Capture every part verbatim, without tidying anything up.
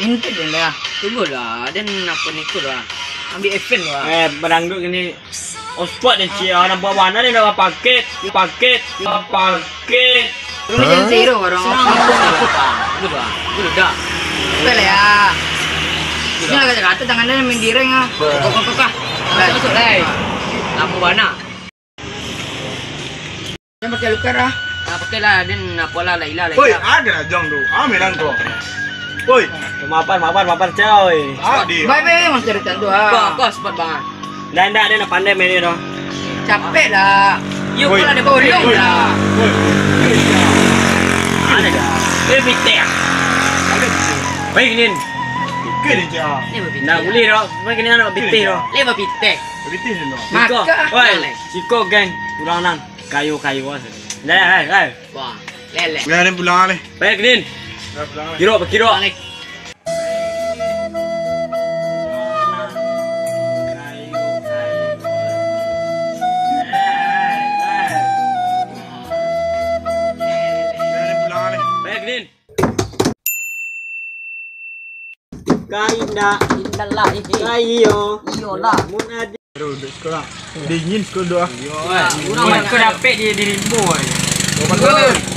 Intik den dah. Tunggulah, den apo niko lah. Ambiak event lah. Eh, badangdut kini. Ospot den cia, nampak bana den dah paket, paket, paket. Lu macam zero orang. Senang. Tunggu dah, tunggu dah. Betul ya. Ini agak kata tangan dia main direng ah. Kok kok kok. Masuk masuk dai. Lampu bana. Yang pakai lukar ah. Ah, pakai lah, den apo lah, lah ilah lah. Oi, ilah. Ada lah jang tu. Ah, melang kau. Oi. Maafan, maafan, maafan, coy. Ah, di. Baik, baik, baik, Mas Jeritan tu ah. Kau, kau spot bang. Ndak, ndak, dia nak pandai main dia tu. Capek lah. Yo, oi, kau lah dia oi, tolong oi, lah. Oi. Ada dah. Eh, pitih ah. Ada pitih. Baik, Nin. Oke, dia je. Ni berpitih. Nak boleh dah. Baik, Nin nak pitih dah. Dia berpitih. Pitih je, no. Siko. Maka. Oi, siko, geng. Kurang nan. Kayu-kayu aja. Dah, dah, dah. Wah, leleh. Dah, ni pulang ni. Baik, Nin. Dah pulang ni. Kirok, kirok. Pulang ni. Baik, Nin. Kai ndak. Indalah, eh, eh. Kai iyo. Iyolah. Mun adi. Aduh, duduk sekolah. Dingin sekolah doh. Iyo, eh. Urang banyak kau dapek di, di rimbo, eh.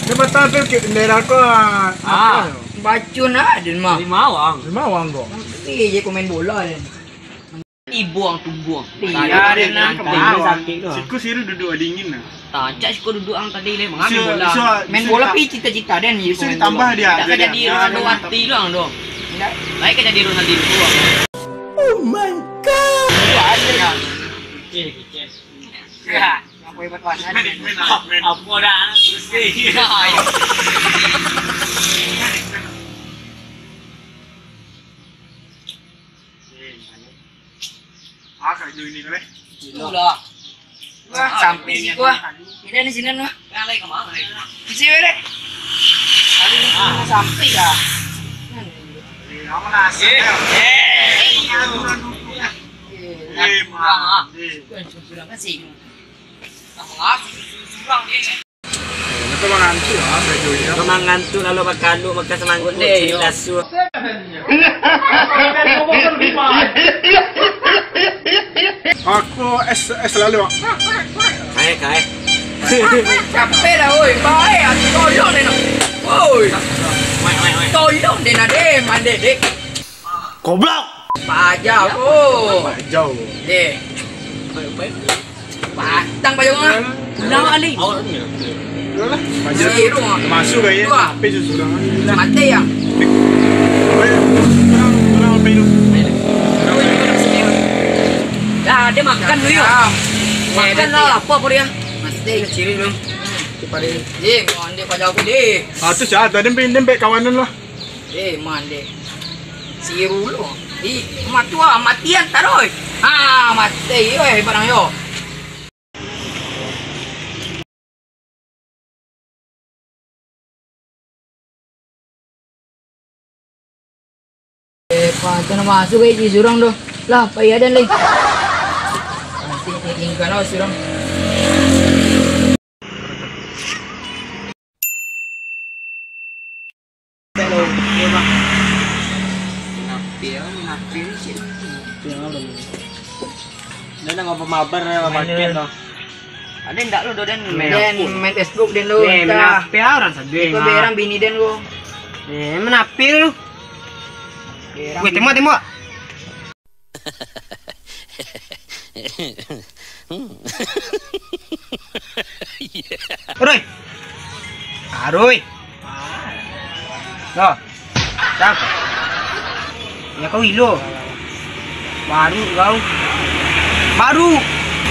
Dia patah tu ke daerah kau, ah. Ah. Apa tu? Bacun ah, den mah. Lima orang. Lima orang kau. Tapi je kau main bola, den. Ibuang tubuang. Iyo, den, den, sakit tu. Siku siru duduk dingin lah. Tancak siko duduk ang tadi leh, mangami bola. Main bola pi cita-cita den, isu ditambah dia. Ndak ka jadi Ronaldo mati doang doh. Ndak. Baik ka jadi Ronaldinho. Oh my god. Kecil, kecil. Ya, apa hebat banget. Apa dah? Ah, karajo ini tu, leh. Itulah. Wah, sampai situ ah. Ini di sini noh. Di sini deh. Tadi sampai ya. Eh, apa nasi? Eh, eh. Eh, kurang ah. Kurang kasih. Apa nasi? Kurang eh. Macam mangantuk lah, saya jual. Mangantuk lalu makan lu, makan semangkuk, cili lasu. Aku es, es lalu, Wak. Kae, kae. Capek lah, oi. Baik, aku tolong deh, nak. Oi. Tolong deh, nak, deh. Mandek, deh. Goblok. Pajau, oh. Pajau. Deh. Patang pajau ah. Pulang balik. Masuk gaya. Tapi sesurang. Mati ya. Dah, dia makan dulu yuk. Makan lah, apa apa dia. Mati. Ciri dulu. Eh, mau ande pajau aku deh. Ah, tu siapa? Dia pin, dia pin kawanan lah. Eh, mande. Siru lo. Ih, matua, matian taruih. Ah, mati, oi, barang yo. Eh, patang nak masuk eh, di surang tu. Lah, payah dan lagi. Nanti ingin kalau surang. Munafik, munafik ni cik. Munafik apa ni? Dia nak apa mabar, mabar tu. Ada ndak lu, Doden? Main Facebook den lu. Eh, munafik ah, orang sadih. Kau berang bini den lu. Eh, munafik lu. Weh, tembak, tembak. Aroi. Aroi. Yo. Cak. Ya kau ilo. Baru kau. Baru.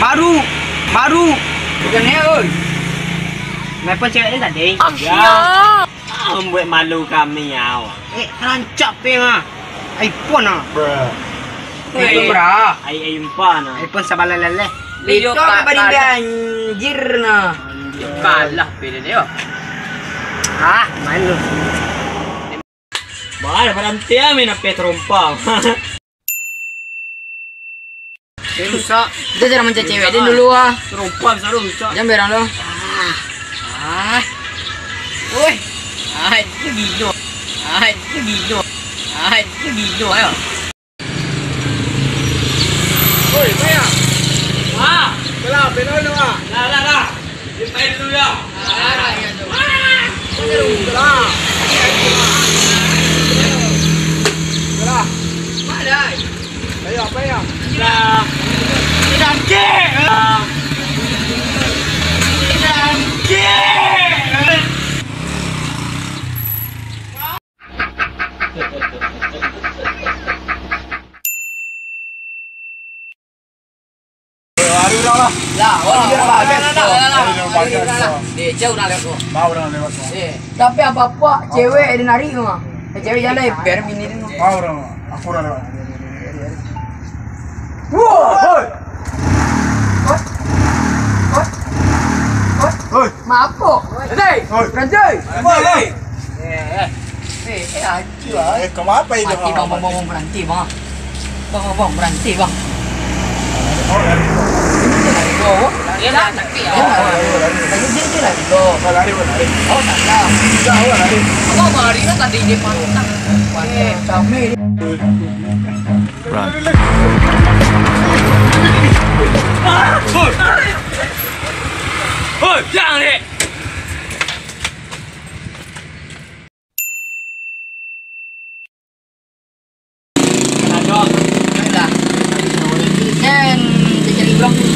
Baru. Baru. Bukan ni, oi. Main pun cewek ni tadi. Ya. Ah, buat malu kami, awak. Eh, rancak peng ah. iPhone ah. Bruh. Eh, bruh. Ai, ai umpa nah. iPhone sabalah leleh. Itu ka-, ka-, banjir nah. Yo kalah pede dia. Ah, main lu. Bah, pada nanti ah, main apa terompa. Eh, rusak. Kita jarang mancari cewek dia dulu ah. Terompa bisa rusak. Jangan berang tu. Ah. Ah. Woi. Ah, itu gilo. Ah, itu gilo. Ah, itu gilo, ayo. Oi, payah. Ah. Belah, belah dulu, ah. Lah, lah, lah. Dia main dulu, ya. Ah, lah, ya, tu. Ah. Belah. Belah. Mana? Payah, payah. Lah. Dia dah gek. Ah. Dia dah gek. Lari urang lah. Lah, urang, urang, urang, urang, urang, urang, urang. Lari urang lah. Lari urang lah. Dek, jauh urang lewat ko. Baa urang lewat ko. Eh, tapi apak-apak cewek ado narik ko. Eh, cewek jalai, biar mini tu. Baa urang, aku urang lewat. Wah, hoi. Hoi. Hoi. Hoi. Maaf, Kok. Hei, hoi. Berhenti. Hoi. Eh, eh. Eh, eh, aja lah. Eh, kenapa itu? Mati, bang, bang, bang, bang, berhenti, bang. Bang, bang, bang, berhenti, bang. Oh, lari. Ini dia lari, bro. Dia lah, sakit, ya. Ya, lari, lari. Tadi dia, dia lari, bro. Oh, lari, lari. Oh, salah. Enggak, oh, lari. Abang lari kan tadi dia patah. Eh, kami. Run. Hoi, jangan, dek. Ken, dia cari urang tu.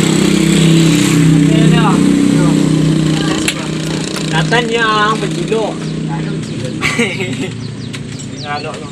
Nathan yang bacilok. Tengah alok tu.